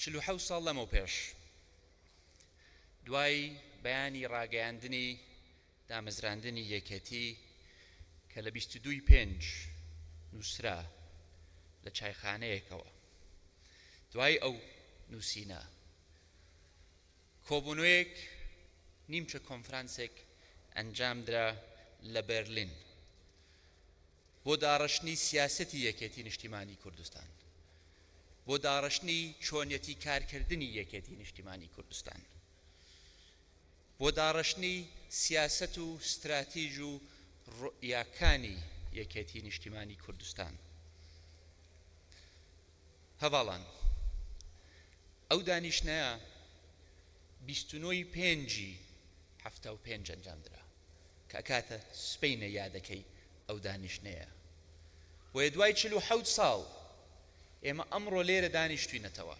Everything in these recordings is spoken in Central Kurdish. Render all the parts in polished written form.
47 ساڵ لەمەوپێش دوای بەیانی ڕاگەیاندنی دامەزراندنی یەکێتی کە لە 22 ی پێنج نووسرا لە چایخانەیەکەوە دوای ئەو نووسینە کۆبوونەوەیەک نیمچە کۆنفرانسێک ئەنجامدرا لە بەرلین بۆ داڕشتنی سیاسەتی یەکێتی نیشتیمانی کوردستان، بۆ داڕشتنی چۆنیەتی کارکردنی یەکێتی نیشتیمانی کوردستان، بۆ داڕشتنی سیاسەت و ستراتیژ و ڕوئیاکانی یەکێتی نیشتیمانی کوردستان. هەڤاڵان ئەو دانیشتنەیە 29 ی پێنجی 75 ئەنجامدرا. کە ئەکاتە سبەینێ یادەکەی ئەو دانیشتنەیە. بۆیە دوای 47 ساڵ ئێمە ئەمڕۆ لێرە دانیشتوینەتەوە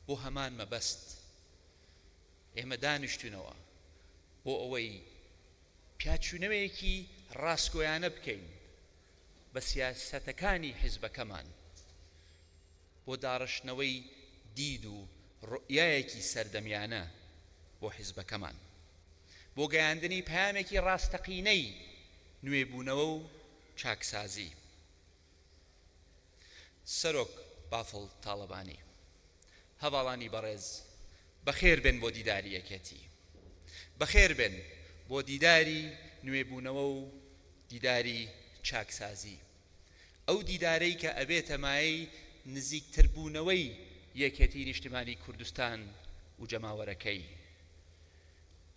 بۆ هەمان مەبەست. ئێمە دانیشتوینەوە بۆ ئەوەی پیاچوونەوەیەکی ڕاستگۆیانە بکەین بە سیاسەتەکانی حیزبەکەمان بۆ داڕشتنەوەی دید و ڕوئیایەکی سەردەمیانە بۆ حیزبەکەمان، بۆ گەیاندنی پەیامێکی ڕاستەقینەی نوێبوونەوە و چاکسازی. سەرۆک بافڵ تاڵەبانی، هەڤاڵانی بەڕێز بەخێر بێن بۆ دیداری یەکێتی، بەخێر بێن بۆ دیداری نوێبوونەوە و دیداری چاکسازی. ئەو دیدارەی کە ئەبێتە مایەی نزیکتربوونەوەی یەکێتی نیشتمانی کوردستان و جەماوەرەکەی،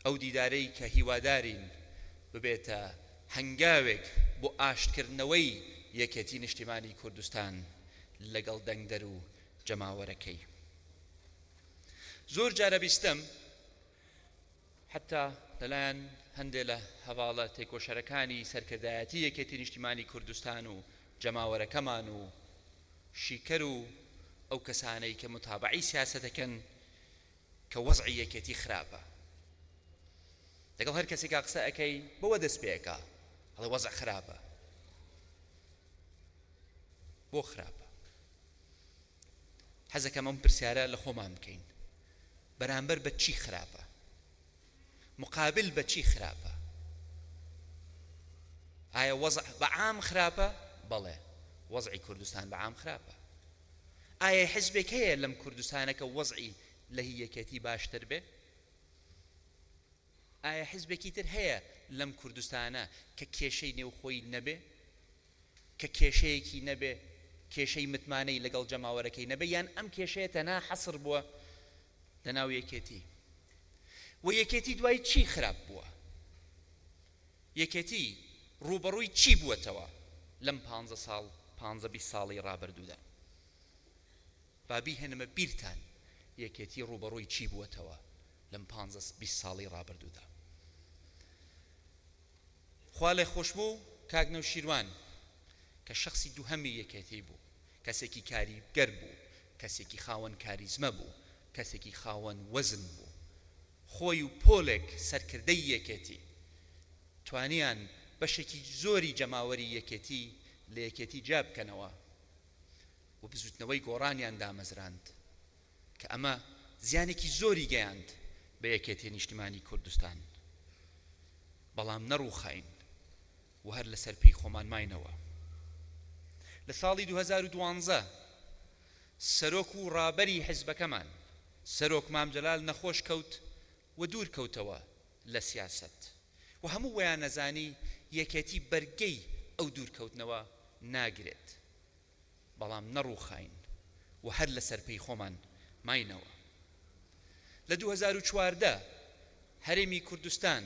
ئەو دیدارەی کە هیوادارین ببێتە هەنگاوێک بۆ ئاشتکردنەوەی یەکێتی نیشتیمانی کوردستان لەگەڵ دەنگدەر و جەماوەرەکەی. زۆر جار ئەبیستم حەتا لەلایەن هەندێ لە هەڤاڵە تێکۆشەرەکانی سەرکردایەتی یەکێتی نیشتیمانی کوردستان و جەماوەرەکەمان و شیکەر و ئەو کەسانەی کە متابەعەی سیاسەتەکەن کە وەزعی یەکێتی خراپە. لەگەڵ هەر کەسێکا قسە ئەکەی بەوە دەست پێ ئەکا ئەڵێ وەزع خراپە. بۆ خراپە؟ حەزەکەم ئەم پرسیارە لە خۆمان بکەین بەرامبەر بە چی خراپە؟ مقابل بە چی خراپە؟ ئایا وەزع بە عام خراپە؟ بەڵێ وەزعی کوردستان بە عام خراپە. ئایا حزبێک هەیە لەم کوردستانە کە وەزعی لە هی یەکێتی باشتر بێ؟ ئایا حزبێکی تر هەیە لەم کوردستانە کە کێشەی نێوخۆی نەبێ؟ کە کێشەیەکی نەبێ، کێشەی متمانەی لەگەڵ جەماوەرەکەی نەبێ، یان ئەم کێشەیە تەنها حەسر بووە لەناو یەکێتی؟ وە یەکێتی دوای چی خراپ بووە؟ یەکێتی ڕووبەڕووی چی بووەتەوە لەم پانزە ساڵ، پانزە 20 ساڵەی ڕابردوودا؟ با بیهێنمە بیرتان یەکێتی ڕووبەڕووی چی بووەتەوە لەم پانزە 20 ساڵەی ڕابردوودا. خوالێخۆشبوو کاک نەوشیروان کە شەخسی دووهەمی یەکێتی بوو، کەسێکی کاریگەر بوو، کەسێکی خاوەن کاریزمە بوو، کەسێکی خاوەن وەزن بوو. خۆی و پۆلێک سەرکردەی یەکێتی توانیان بەشێکی زۆری جەماوەری یەکێتی لە یەکێتی جیا بکەنەوە و بزوتنەوەی گۆڕانیان دامەزراند کە ئەمە زیانێکی زۆری گەیاند بە یەکێتی نیشتمانی کوردستان بەڵام نەڕوخاین و هەر لەسەر پێی خۆمان ماینەوە. لە ساڵی 2012 سەرۆک و ڕابەری حیزبەکەمان سەرۆک مام جەلال نەخۆش کەوت و دوور کەوتەوە لە سیاسەت و هەموو وەیانەزانی یەکێتی بەرگەی ئەو دوورکەوتنەوە ناگرێت بەڵام نەڕووخاین و هەر لەسەر پێی خۆمان ماینەوە. لە 2014 هەرێمی کوردستان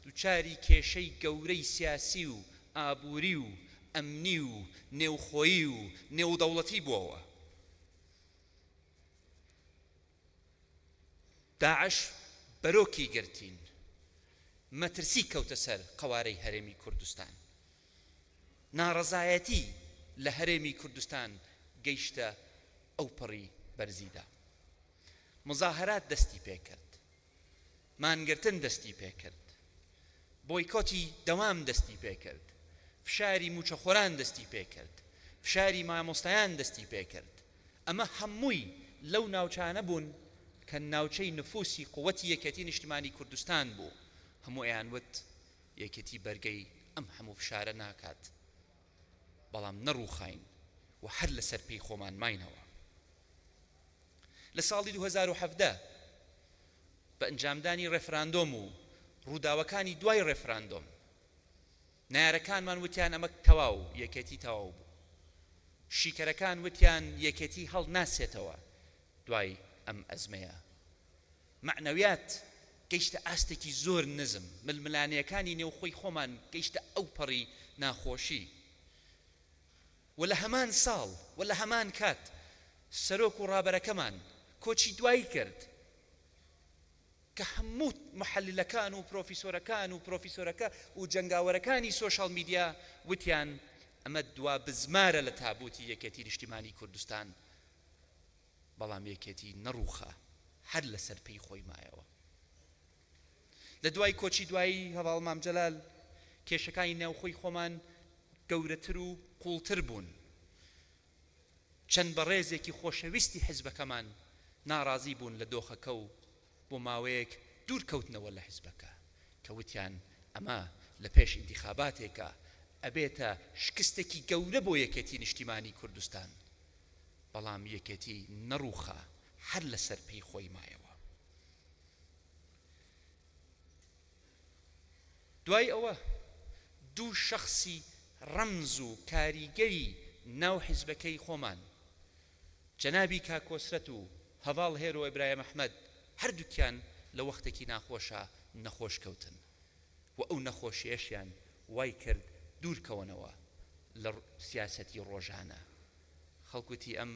دووچاری کێشەی گەورەی سیاسی و ئابووری و ئەمنی و نێوخۆیی و نێودەوڵەتی بووەوە. داعش بەرۆکی گرتین، مەترسی کەوتە سەر قەوارەی هەرێمی کوردستان. ناڕەزایەتی لە هەرێمی کوردستان گەیشتە ئەوپەڕی بەرزیدا. مزاهەرات دەستی پێکرد. مانگرتن دەستی پێکرد. بۆیکۆتی دەوام دەستی پێکرد. فشاری مووچەخۆران دەستی پێکرد. فشاری مامۆستایان دەستی پێکرد. ئەمە هەمووی. لەو ناوچانە بوون کە ناوچەی نفوسی قوتی یەکێتی نیشتمانی کوردستان بوو، هەموو ئەیان وت یەکێتی بەرگەی ئەم هەموو فشارە ناکات، بەڵام نەڕووخاین و هەر لەسەر پێی خۆمان ماینەوە. لە ساڵی 2017 بە ئەنجامدانی ڕێفراندۆم و ڕووداوەکانی دوای ڕێفراندۆم، نەیارەکانمان وتیان ئەمە تەواو یەکێتی تەواو بوو. شیکەرەکان وتیان یەکێتی هەڵناسێتەوە دوای ئەم ئەزمەیە. مەعنەویات گەیشتە ئاستێکی زۆر نزم، ململانێیەکانی نێوخۆی خۆمان گەیشتە ئەوپەڕی ناخۆشی و لە هەمان ساڵ و لە هەمان کات سەرۆک و ڕابەرەکەمان کۆچی دوایی کرد. کە هەموو موحەلیلەکان و پرۆفیسۆرەکان و پرۆفیسۆرەکە و جەنگاوەرەکانی سۆشیال میدیا وتیان ئەمە دوا بزمارە لە تابوتی یەکێتی نیشتیمانی کوردستان، بەڵام یەکێتی نەڕوخا هەر لەسەر پێی خۆی مایەوە. لە دوای کۆچی دوایی هەڤاڵ مام جەلال کێشەکانی ناوخۆی خۆمان گەورەتر و قوڵتر بوون. چەند بەڕێزێکی خۆشەویستی حزبەکەمان ناڕازی بوون لە دۆخەکە و بۆ ماوەیەک دوور کەوتنەوە لە حزبەکە کە وتیان ئەمە لە پێش ئینتیخاباتێکە ئەبێتە شکستێکی گەورە بۆ یەکێتی نیشتیمانی کوردستان بەڵام یەکێتی نەڕووخا هەر لەسەر پێی خۆی مایەوە. دوای ئەوە دوو شەخسی ڕەمز و کاریگەری ناو حیزبەکەی خۆمان، جەنابی کاک کۆسرەت و هەڤاڵ هێرۆ ئیبراهیم ئەحمەد هەردووکیان لە وەختێکی ناخۆشا نەخۆش کەوتن و ئەو نەخۆشیەشیان وای کرد دوور کەوەنەوە لە سیاسەتی ڕۆژانە. خەڵک وتی ئەم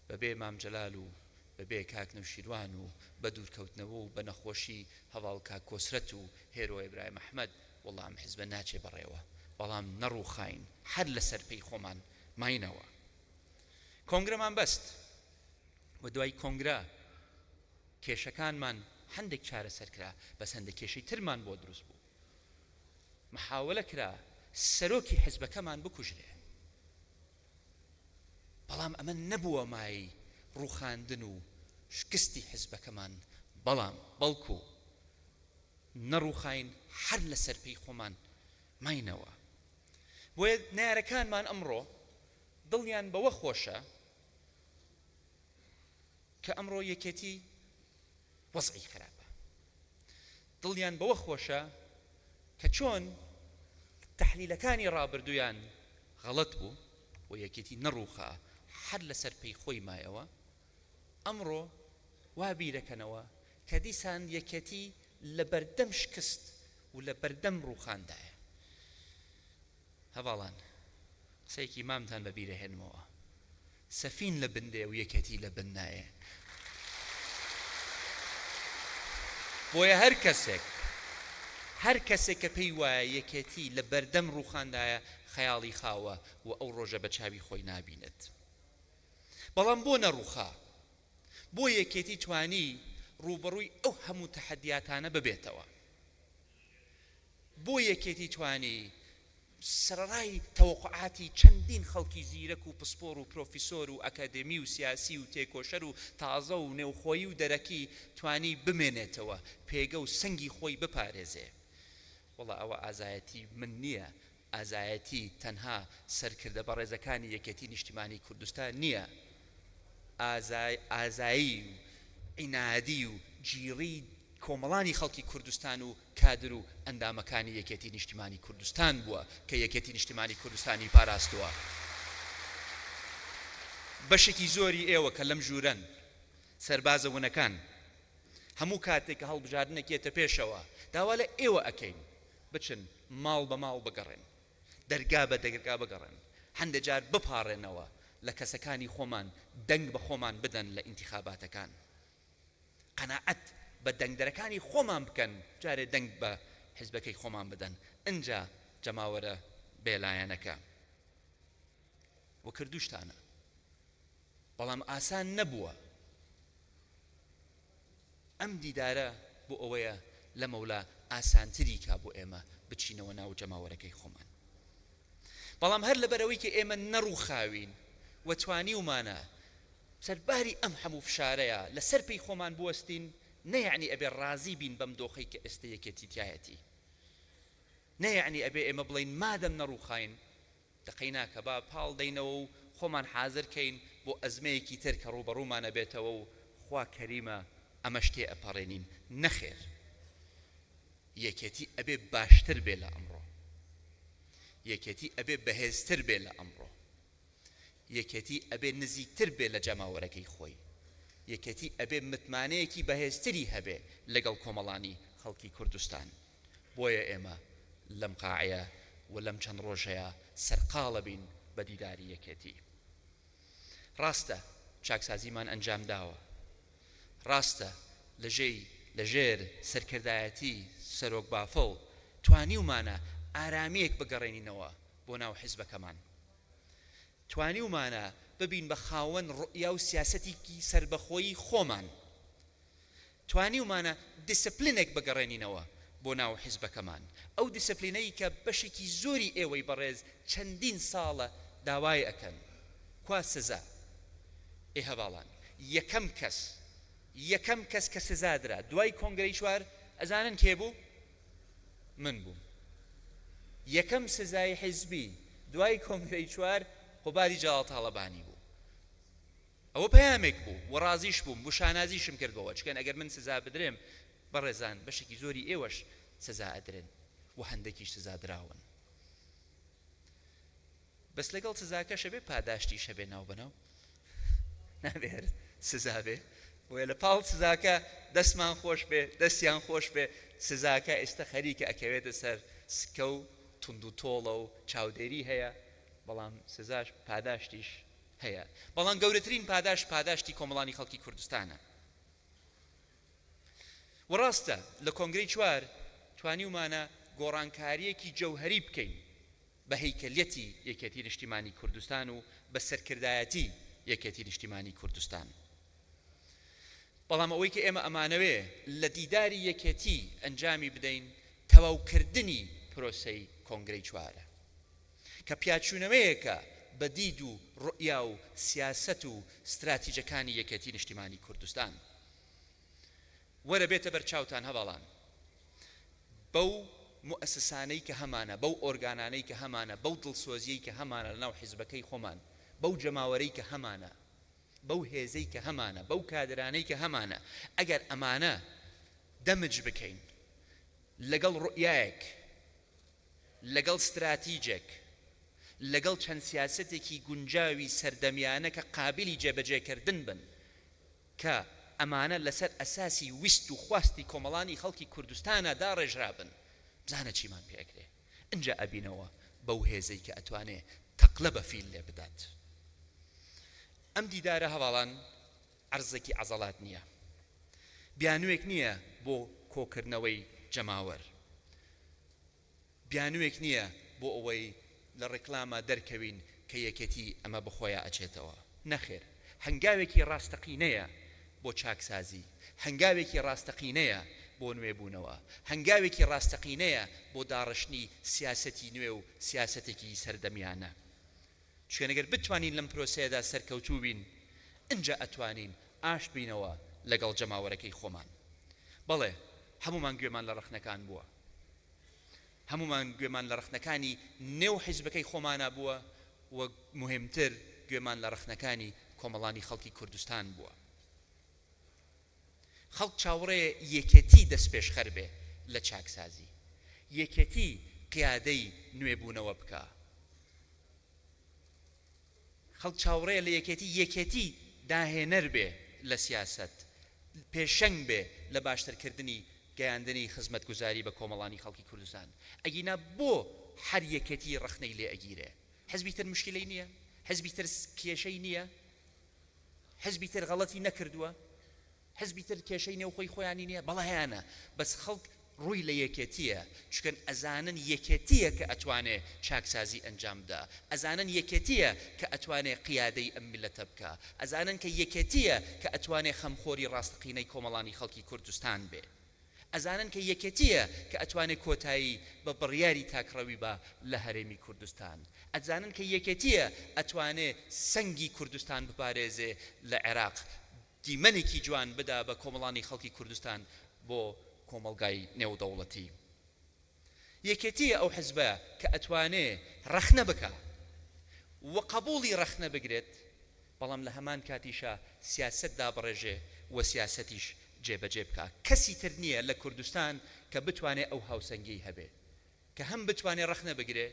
بەبێ مام جەلال و بەبێ کاک نەوشیروان و بە دوورکەوتنەوە و بە نەخۆشی هەڤاڵ کاک کۆسرەت و هێرۆ ئیبراهیم ئەحمەد وەڵا ئەم حزبە ناچێ بەڕێوە بەڵام نەڕووخاین هەر لەسەر پێی خۆمان ماینەوە کۆنگرەمان بەست و دوای کۆنگرە کێشەکانمان هەندێک چارەسەر کرا بەس هەندێک کێشەی ترمان بۆ دروست بوو محاولە کرا سەرۆکی حزبەکەمان بکوژرێ بەڵام ئەمە نەبووە مایەی ڕووخاندن و شکستی حزبەکەمان، بەڵام بەڵکو نەڕووخاین هەر لەسەر پێی خۆمان ماینەوە. بۆیە نەیارەکانمان ئەمڕۆ دڵیان بەوە خۆشە کە ئەمڕۆ یەکێتی وەزعی خراپە. دڵیان بەوە خۆشە کە چۆن تەحلیلەکانی ڕابردوویان غەڵەت بوو و یەکێتی نەڕووخا هەر لەسەر پێی خۆی مایەوە، ئەمڕۆ وا بیرەکەنەوە کە دیسان یەکێتی لە بەردەم شکست و لە بەردەم ڕووخاندایە. هەڤاڵان قسەیەکی مامتان بە بیر ئەهێنمەوە سەفین لە بن دێ و یەکێتی لە بن نایێ بۆیە هەر کەسێک هەر کەسێک کە پێی وایە یەکێتی لە بەردەم ڕووخاندایە خەیاڵی خاوە و ئەو ڕۆژە بە چاوی خۆی نابینێت بەڵام بۆ نەڕووخا بۆ یەکێتی توانی ڕووبەڕووی ئەو هەموو تەحەدیاتانە ببێتەوە بۆ یەکێتی توانی سەرەڕای تەوەقوعاتی چەندین خەڵکی زیرەک و پسپۆر و پرۆفیسۆر و ئەکادێمی و سیاسی و تێکۆشەر و تازە و نێوخۆیی و دەرەکی توانی بمێنێتەوە پێگە و سەنگی خۆی بپارێزێ وەڵا ئەوە ئازایەتی من نییە ئازایەتی تەنها سەرکردە بەڕێزەکانی یەکێتی نیشتیمانی کوردستان نییە ئازایی و عینادی و جیڕی کۆمەڵانی خەڵکی کوردستان و کادر و ئەندامەکانی یەکێتی نیشتیمانی کوردستان بووە کە یەکێتی نیشتیمانی کوردستانی پاراستووە. بەشێکی زۆری ئێوە کە لەم ژوورەن، سەربازە ونەکان، هەموو کاتێک کە هەڵبژاردنێک یەتە پێشەوە، داوا لە ئێوە ئەکەین بچن ماڵ بە ماڵ بگەڕێن، دەرگا بە دەرگا بگەڕێن، هەندێ جار بپاڕێنەوە لە کەسەکانی خۆمان دەنگ بە خۆمان بدەن لە ئینتیخاباتەکان. قەناعەت بە دەنگدەرەکانی خۆمان بکەن جارێ دەنگ بە حیزبەکەی خۆمان بدەن ئنجا جەماوەرە بێلایەنەکە و کردوشتانە بەڵام ئاسان نەبووە ئەم دیدارە بۆ ئەوەیە لەمەولا ئاسانتری کا بۆ ئێمە بچینەوە ناو جەماوەرەکەی خۆمان بەڵام هەر لەبەرئەوەی کە ئێمە نەڕوخاوین و توانیومانە. سەرباری ئەم هەموو فشارەیا لەسەر پێی خۆمان بوەستین نە یەعنی ئەبێ ڕازی بین بەم دۆخەی کە ئێستە یەکێتی تیایەتی. نە یەعنی ئەبێ ئێمە بڵێین مادەم نەڕووخاین دەقەی ناکە با پاڵ دەینەوە و خۆمان حازر کەین بۆ ئەزمەیەکی تر کە ڕووبەڕوومان ئەبێتەوە و خوا کەریمە ئەمەش تێ ئەپەڕێنین. نەخێر یەکێتی ئەبێ باشتر بێ لە ئەمڕۆ. یەکێتی ئەبێ بەهێزتر بێ لە ئەمڕۆ. یەکێتی ئەبێ نزیکتر بێ لە جەماوەرەکەی خۆی. یەکێتی ئەبێ متمانەیەکی بەهێزتری هەبێ لەگەڵ کۆمەڵانی خەڵکی کوردستان. بۆیە ئێمە لەم قاعەیە و لەم چەند ڕۆژەیا سەرقاڵەبین بە دیداری یەکێتی. ڕاستە چاکسازیمان ئەنجام داوە. ڕاستە لە ژێی لە ژێر سەرکردایەتی سەرۆک بافڵ توانیومانە ئارامییەک بگەڕێنینەوە بۆ ناو حیزبەکەمان. توانیومانە ببین بە خاوەن ڕوئیا و سیاسەتیکی سەربەخۆی خۆمان. توانیومانە دیسپلینێک بگەڕێنینەوە بۆ ناو حیزبەکەمان، ئەو دیسپلینەی کە بەشێکی زۆری ئێوەی بەڕێز چەندین ساڵە داوای ئەکەن. کوا سزا؟ ئێ هەڤاڵان یەکەم کەس، یەکەم کەس کە سزا درا دوای کۆنگرەی چوار ئەزانن کێ بوو؟ من بووم. یەکەم سزای حیزبی دوای کۆنگرەی چوار قوبادی جەڵاڵ تاڵەبانی بوو. ئەوە پەیامێک بوو و ڕازیش بووم و شانازیشم کرد بەوە، چونکە ئەگەر من سزا بدرێم، بەڕێزان بەشێکی زۆری ئێوەش سزا ئەدرێن و هەندێکیش سزا دراون. بەس لەگەڵ سزاکەش ئەبێ پاداشتیش هەبێ ناوبەناو، نابێ هەر سزا بێ. بۆیە لە پاڵ سزاکە دەستمان خۆش بێ، دەستیان خۆش بێ، سزاکە ئێستا خەریکە ئەکەوێتە سەر سکە و توندوتۆڵە و چاودێری هەیە، بەڵام سزاش پاداشتیش هەیە، بەڵام گەورەترین پاداشت پاداشتی کۆمەڵانی خەڵکی کوردستانە. و ڕاستە لە کۆنگرەی چوار توانیومانە گۆڕانکارییەکی جەوهەری بکەین بە هەیکەلیەتی یەکێتی نیشتیمانی کوردستان و بە سەرکردایەتی یەکێتی نیشتیمانی کوردستان. بەڵام ئەوەی کە ئێمە ئەمانەوێ لە دیداری یەکێتی ئەنجامی بدەین تەواوکردنی پرۆسەی کۆنگرەی چوارە. کە پیاچوونەوەیەکە بە دید و ڕوئیا و سیاسەت و ستراتیجەکانی یەکێتی نیشتیمانی کوردستان. وەرە بێتە بەر چاوتان هەڤاڵان بەو موئەسسانەی کە هەمانە، بەو ئۆرگانانەی کە هەمانە، بەو دڵسۆزیەی کە هەمانە لە ناو حیزبەکەی خۆمان، بەو جەماوەرەی کە هەمانە، بەو هێزەی کە هەمانە، بەو کادرانەی کە هەمانە، ئەگەر ئەمانە دەمج بکەین لەگەڵ ڕوئیایەک، لەگەڵ ستراتیجێک، لەگەڵ چەند سیاسەتێکی گونجاوی سەردەمیانە کە قابیلی جێبەجێکردن بن، کە ئەمانە لەسەر ئەساسی ویست و خواستی کۆمەڵانی خەڵکی کوردستانا داڕێژرابن، بزانە چیمان پێ ئەکرێ. ئنجا ئەبینەوە بەو هێزەی کە ئەتوانێ تەقلە بە فیل لێ بدات. ئەم دیدارە هەڤاڵان عەرزێکی عەزەڵات نییە. بیانووێک نییە بۆ کۆکردنەوەی جەماوەر. بیانووێک نییە بۆ ئەوەی لە ڕێکلاما دەرکەوین کە یەکێتی ئەمە بەخۆیا ئەچێتەوە. نەخێر، هەنگاوێکی ڕاستەقینەیە بۆ چاکسازی، هەنگاوێکی ڕاستەقینەیە بۆ نوێبوونەوە، هەنگاوێکی ڕاستەقینەیە بۆ داڕشتنی سیاسەتی نوێ و سیاسەتێکی سەردەمیانە. چونکە گەر بتوانین لەم پرۆسەیەدا سەرکەوتوو بین، ئنجا ئەتوانین ئاشت بینەوە لەگەڵ جەماوەرەکەی خۆمان. بەڵێ، هەموومان گوێمان لە ڕەخنەکان بووە. هەموومان گوێمان لە ڕەخنەکانی نێو حیزبەکەی خۆمانا بووە و موهیمتر گوێمان لە ڕەخنەکانی کۆمەڵانی خەڵکی کوردستان بووە. خەڵک چاوەڕێیە یەکێتی دەستپێشخەر بێ لە چاکسازی. یەکێتی قیادەی نوێبوونەوە بکا. خەڵک چاوەڕێیە لە یەکێتی یەکێتی داهێنەر بێ لە سیاسەت، پێشەنگ بێ لە باشترکردنی گەیاندنی خزمەتگوزاری بە کۆمەڵانی خەڵکی کوردستان. ئەگینا بۆ هەر یەکێتی ڕەخنەی لێ ئەگیرێ؟ حزبی تر موشکیلەی نییە؟ حزبی تر کێشەی نییە؟ حزبی تر غەڵەتی نەکردووە؟ حزبی تر کێشەی نێوخۆی خۆیانی نیە؟ بەڵێ هەیانە بەس خەڵک ڕووی لە یەکێتیە چونکە ئەزانن یەکێتیە کە ئەتوانێ چاکسازی ئەنجام بدا ئەزانن یەکێتیە کە ئەتوانێ قیادەی ئەم میللەتە بکا ئەزانن کە یەکێتیە کە ئەتوانێ خەمخۆری ڕاستەقینەی کۆمەڵانی خەڵکی کوردستان بێ. ئەزانن کە یەکێتییە کە ئەتوانێ کۆتایی بە بڕیاری تاکڕەوی با لە هەرێمی کوردستان. ئەزانن کە یەکێتییە ئەتوانێ سەنگی کوردستان بپارێزێ لە عێراق، دیمەنێکی جوان بدا بە کۆمەڵانی خەڵکی کوردستان بۆ کۆمەڵگای نێودەوڵەتی. یەکێتییە ئەو حزبە کە ئەتوانێ ڕەخنە بکا و قەبوڵی ڕەخنە بگرێت، بەڵام لە هەمان کاتیشا سیاسەت دابڕێژێ و سیاسەتیش جێبەجێ بکا. کەسی تر نییە لە کوردستان کە بتوانێ ئەو هاوسەنگیەی هەبێ کە هەم بتوانێ ڕەخنە بگرێ،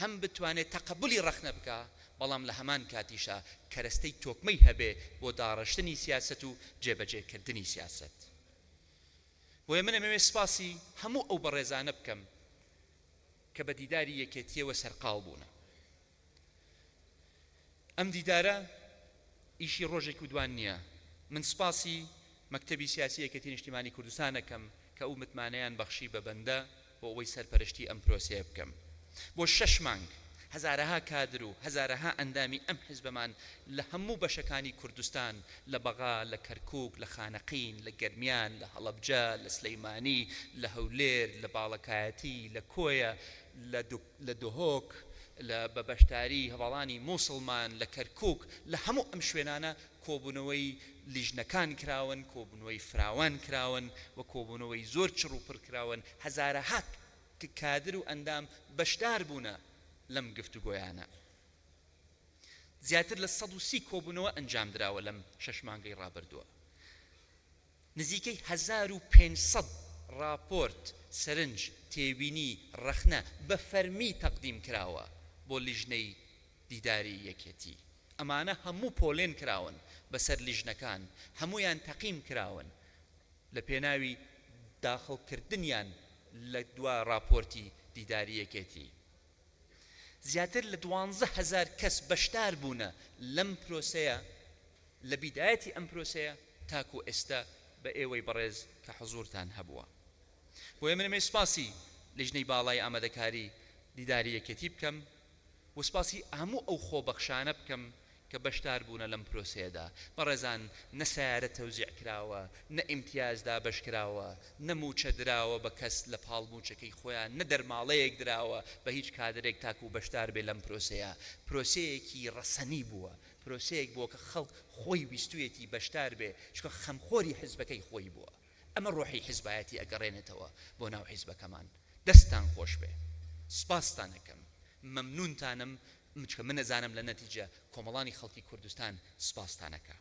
هەم بتوانێ تەقەبولی ڕەخنە بکا، بەڵام لە هەمان کاتیشا کەرەستەی تۆکمەی هەبێ بۆ داڕشتنی سیاسەت و جێبەجێ کردنی سیاسەت. بۆیە من ئەمەوێ سپاسی هەموو ئەو بەڕێزانە بکەم کە بە دیداری یەکێتییەوە سەرقاڵ بوونە. ئەم دیدارە ئیشی ڕۆژێک و دوان نییە. من سپاسی مەکتەبی سیاسی یەکێتی نیشتیمانی کوردستان ئەکەم کە ئەو متمانەیان بەخشی بە بەندە بۆ ئەوەی سەرپەرشتی ئەم پرۆسەیە بکەم. بۆ شەش مانگ هەزارەها کادر و هەزارەها ئەندامی ئەم حزبەمان لە هەموو بەشەکانی کوردستان، لە بەغا، لە کەرکوک، لە خانەقین، لە گەرمیان، لە هەڵەبجە، لە سلیمانی، لە هەولێر، لە باڵەکایەتی، لە کۆیە، لە دهۆک، لە بە بەشداری هەڤاڵانی موسڵمان لە کەرکوک، لە هەموو ئەم شوێنانە کۆبوونەوەی لیژنەکان کراون، کۆبوونەوەی فراوان کراون و کۆبوونەوەی زۆر چڕ و پڕ کراون، هەزارەها کادر و ئەندام بەشدار بوونە لەم گفتوگۆیانە. زیاتر لە 130 کۆبوونەوە ئەنجامدراوە لەم شەش مانگەی ڕابردووە. نزیکەی 1500 ڕاپۆرت، سەرنج، تێبینی، ڕەخنە بە فەرمی تەقدیم کراوە بۆ لیژنەی دیداری یەکێتی. ئەمانە هەموو پۆلێن کراون بەسەر لیژنەکان، هەموویان تەقیم کراون لە پێناوی داخڵ کردنیان لە دوا ڕاپۆرتی دیداری یەکێتی. زیاتر لە 12,000 کەس بەشدار بوونە لەم پرۆسەیە لە بیدایەتی ئەم پرۆسەیە تاکو ئێستا بە ئێوەی بەڕێز کە حزوورتان هەبووە. بۆیە من ئەمەوێ سوپاسی لیژنەی باڵای ئامادەکاری دیداری یەکێتی بکەم و سوپاسی هەموو ئەو خۆبەخشانە بکەم کە بەشدار بوونە لەم پرۆسەیەدا. بەڕێزان نە سەیارە تەوزیع کراوە، نە ئیمتیاز دابەش کراوە، نە مووچە دراوە بە کەس لە پاڵ مووچەکەی خۆیان، نە دەرماڵەیەک دراوە بە هیچ کادرێک تاکو بەشدار بێ لەم پرۆسەیە. پرۆسەیەکی ڕەسەنی بووە، پرۆسەیەک بووە کە خەڵک خۆی ویستویەتی بەشدار بێ، چونکە خەمخۆری حزبەکەی خۆی بووە. ئەمە ڕۆحی حزبایەتی ئەگەڕێنێتەوە بۆ ناو حیزبەکەمان. دەستتان خۆش بێ. سپاستان ئەکەم. مەمنوونتانم چونکە من ئەزانم لە نەتیجە کۆمەڵانی خەڵکی کوردستان سپاستان ئەکا.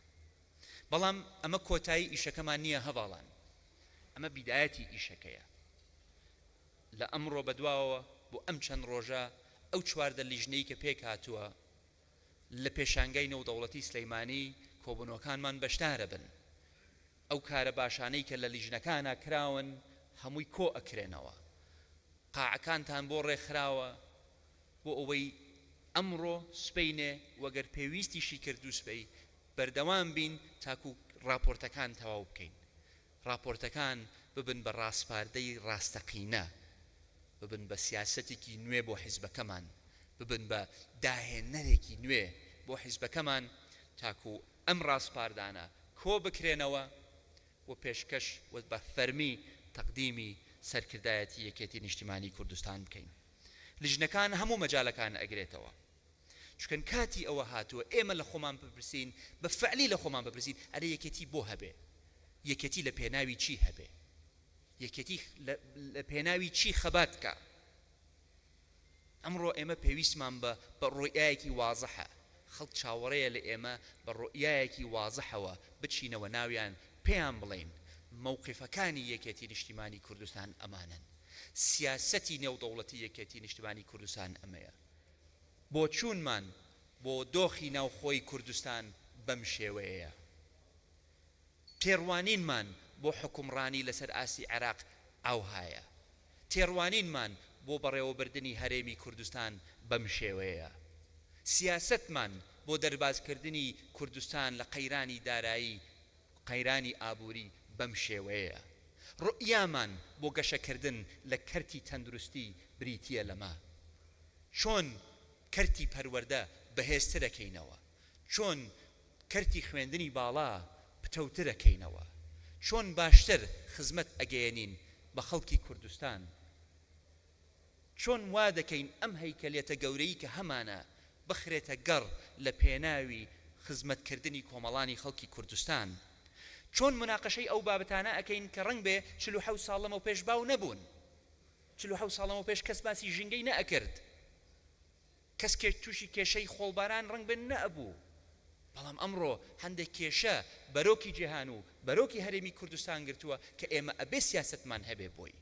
بەڵام ئەمە کۆتایی ئیشەکەمان نییە هەڤاڵان. ئەمە بیدایەتی ئیشەکەیە. لە ئەمڕۆ بەدواوە بۆ ئەم چەند ڕۆژە ئەو 14 لیژنەی کە پێکهاتووە لە پێشانگای نێودەوڵەتی سلەیمانی کۆبوونەوەکانمان بەشدارەبن. ئەو کارە باشانەی کە لە لیژنەکانا کراون هەمووی کۆ ئەکرێنەوە. قاعەکانتان بۆ ڕێکخراوە بۆ ئەوەی ئەمڕۆ، سبەینێ و گەر پێویستیشی کرد دووسبەی بەردەوام بین تاکو ڕاپۆرتەکان تەواو بکەین. ڕاپۆرتەکان ببن بە ڕاسپاردەی ڕاستەقینە، ببن بە سیاسەتێکی نوێ بۆ حیزبەکەمان، ببن بە داهێنەرێکی نوێ بۆ حیزبەکەمان تاکو ئەم ڕاسپاردانە کۆ بکرێنەوە و پێشکەش و بە فەرمی تەقدیمی سەرکردایەتی یەکێتی نیشتیمانی کوردستان بکەین. لیژنەکان هەموو مەجالەکان ئەگرێتەوە. چونکە کاتی ئەوە هاتووە ئێمە لە خۆمان بپرسین، بە فعلی لە خۆمان بپرسین ئەرێ یەکێتی بۆ هەبێ؟ یەکێتی لە پێناوی چی هەبێ؟ یەکێتی لە پێناوی چی خەبات کا؟ ئەمڕۆ ئێمە پێویستمان بە بە ڕوئیایەکی وازحە، خەڵک چاوەڕێیە لە ئێمە بە ڕوئیایەکی وازحەوە بچینەوە ناویان پێیان بڵێین مەوقیفەکانی یەکێتی نیشتیمانی کوردستان ئەمانەن، سیاسەتی نێودەوڵەتی یەکێتی نیشتمانی کوردستان ئەمەیە، بۆچوونمان بۆ دۆخی ناوخۆی کوردستان بەم شێوەیەیە. تێڕوانینمان بۆ حوکمڕانی لەسەر ئاستی عێراق ئاوهایە. تێڕوانینمان بۆ بەڕێوەبردنی هەرێمی کوردستان بەم شێوەیەیە. سیاسەتمان بۆ دەربازکردنی کوردستان لە قەیرانی دارایی، قەیرانی ئابووری بەم شێوەیەیە. ڕوئیامان بۆ گەشەکردن لە کەرتی تەندروستی بریتییە لەمە. چۆن کەرتی پەروەردە بەهێزترەکەینەوە؟ چۆن کەرتی خوێندنی باڵا پتەوتر ئەکەینەوە؟ چۆن باشتر خزمەت ئەگەیەنین؟ بە خەڵکی کوردستان؟ چۆن وا دەکەین ئەم هەیکەلیەتە گەورەی کە هەمانە بخرێتە گەڕ لە پێناوی خزمەت کردنی کۆمەڵانی خەڵکی کوردستان؟ چۆن موناقەشەی ئەو بابەتانە ئەکەین کە ڕەنگبێ 47 ساڵ لەمەوپێش باو نەبوون؟ 47 ساڵ لەمەوپێش کەس باسی ژینگەی نەئەکرد. کەس کێ تووشی کێشەی خۆڵباران ڕەنگبێ نەئەبوو، بەڵام ئەمڕۆ هەندێک کێشە بەرۆکی جیهان و بەرۆکی هەرێمی کوردستان گرتووە کە ئێمە ئەبێ سیاسەتمان هەبێ بۆی.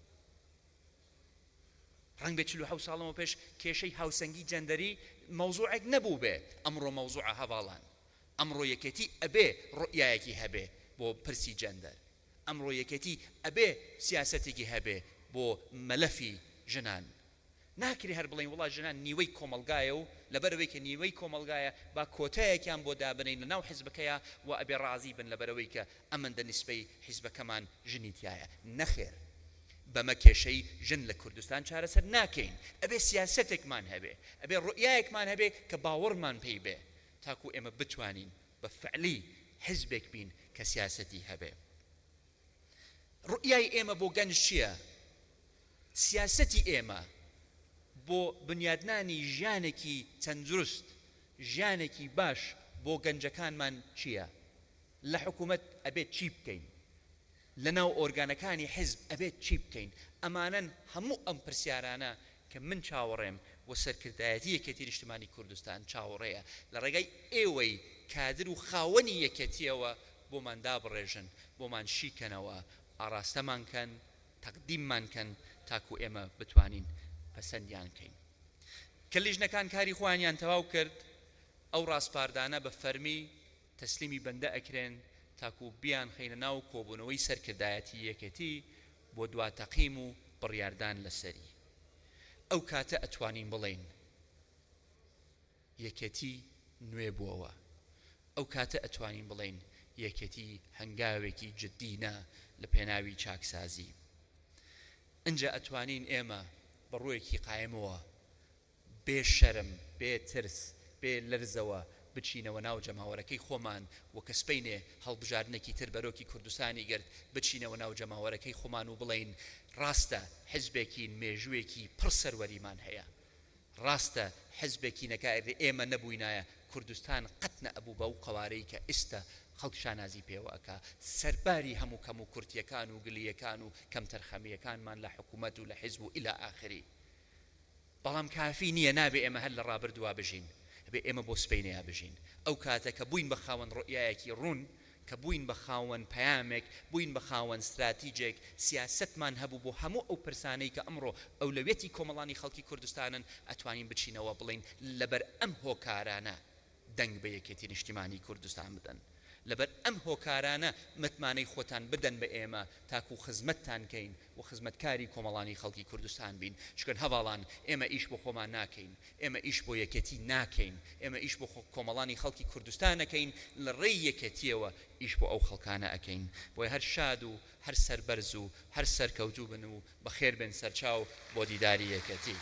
ڕەنگبێ 47 ساڵ لەمەوپێش کێشەی هاوسەنگی جەندەری مەوزوعێک نەبووبێ، ئەمڕۆ مەوزوعە هەڤاڵان. ئەمڕۆ یەکێتی ئەبێ ڕوئیایەکی هەبێ بۆ پرسی جەندەر. ئەمڕۆ یەکێتی ئەبێ سیاسەتێکی هەبێ بۆ مەلەفی ژنان. ناکرێ هەر بڵێین وەڵا ژنان نیوەی کۆمەڵگایە و لەبەرئەوەی کە نیوەی کۆمەڵگایە با کۆتایەکیان بۆ دابنێین لەناو حیزبەکەیا و ئەبێ ڕازی بن لەبەرئەوەی کە ئەمەندە نیسبەی حیزبەکەمان ژنی تیایە. نەخێر بەمە کێشەی ژن لە کوردستان چارەسەر ناکەین. ئەبێ سیاسەتێکمان هەبێ، ئەبێ ڕوئیایەکمان هەبێ کە باوەڕمان پێی بێ تاکو ئێمە بتوانین بە فعلی حیزبێک بین کە سیاسەتی هەبێ. ڕوئیای ئێمە بۆ گەنج چییە؟ سیاسەتی ئێمە بۆ بنیادنانی ژیانێکی تەندروست، ژیانێکی باش بۆ گەنجەکانمان چییە؟ لە حکومەت ئەبێت چی بکەین؟ لەناو ئۆرگانەکانی حیزب ئەبێت چی بکەین؟ ئەمانەن هەموو ئەم پرسیارانە کە من چاوەڕێم و سەرکردایەتی یەکێتی نیشتمانی کوردستان چاوەڕێیە لە ڕێگای ئێوەی کادر و خاوەنی یەکێتییەوە بۆمان دابڕێژن، بۆمان شیکەنەوە، ئاڕاستەمان کەن، تەقدیممان کەن تاکو ئێمە بتوانین پەسەندیان کەین. کە لیژنەکان کاری خۆیانیان تەواو کرد، ئەو ڕاسپاردانە بە فەرمی تەسلیمی بەندە ئەکرێن تاکو بیانخەینە ناو کۆبوونەوەی سەرکردایەتی یەکێتی بۆ دوا تەقیم و بڕیاردان لەسەری. ئەو کاتە ئەتوانین بڵێین یەکێتی نوێ بووەوە. ئەو کاتە ئەتوانین بڵێین یەکێتی هەنگاوێکی جدی نا لە پێناوی چاکسازی. ئنجا ئەتوانین ئێمە بە ڕووێکی قایمەوە بێ شەرم، بێ ترس، بێ لەرزەوە بچینەوە ناو جەماوەرەکەی خۆمان و کە سبەینێ هەڵبژاردنێکی تر بەرۆکی کوردستانی گرت بچینەوە ناو جەماوەرەکەی خۆمان و بڵێین ڕاستە حزبێکین مێژووێکی پڕ سەروەریمان هەیە ڕاستە حزبێکینە کە ئەگەر ئێمە نەبووینایە کوردستان قەت نەئەبوو بەو قەوارەی کە ئیستە خەڵک شانازی پێوە ئەکا سەرباری هەموو کەموکورتیەکان و گلیەکان و کەمتەرخەمیەکانمان لە حکومەت و لە حزب و الی ئاخری بەڵام کافی نیە نابێ ئێمە هەر لە ڕابردووا بژین ئەبێ ئێمە بۆ سبەینێیا بژین ئەو کاتە کە بووین بە خاوەن ڕوئیایەکی ڕوون کە بووین بە خاوەن پەیامێک، بووین بە خاوەن ستراتیجێک، سیاسەتمان هەبوو بۆ هەموو ئەو پرسانەی کە ئەمڕۆ ئەولەویەتی کۆمەڵانی خەڵکی کوردستانن، ئەتوانین بچینەوە بڵێین لەبەر ئەم هۆکارانە دەنگ بە یەکێتی نیشتیمانی کوردستان بدەن، لەبەر ئەم هۆکارانە متمانەی خۆتان بدەن بە ئێمە تاکو خزمەتتان کەین و خزمەتکاری کۆمەڵانی خەڵکی کوردستان بین، چونکە هەڤاڵان ئێمە ئیش بۆ خۆمان ناکەین، ئێمە ئیش بۆ یەکێتی ناکەین، ئێمە ئیش بۆ کۆمەڵانی خەڵکی کوردستان ئەکەین، لە ڕێی یەکێتییەوە ئیش بۆ ئەو خەڵکانە ئەکەین. بۆیە هەر شاد و هەر سەربەرز و هەر سەرکەوتوو بن و بەخێر بێن سەرچاو بۆ دیداری یەکێتی.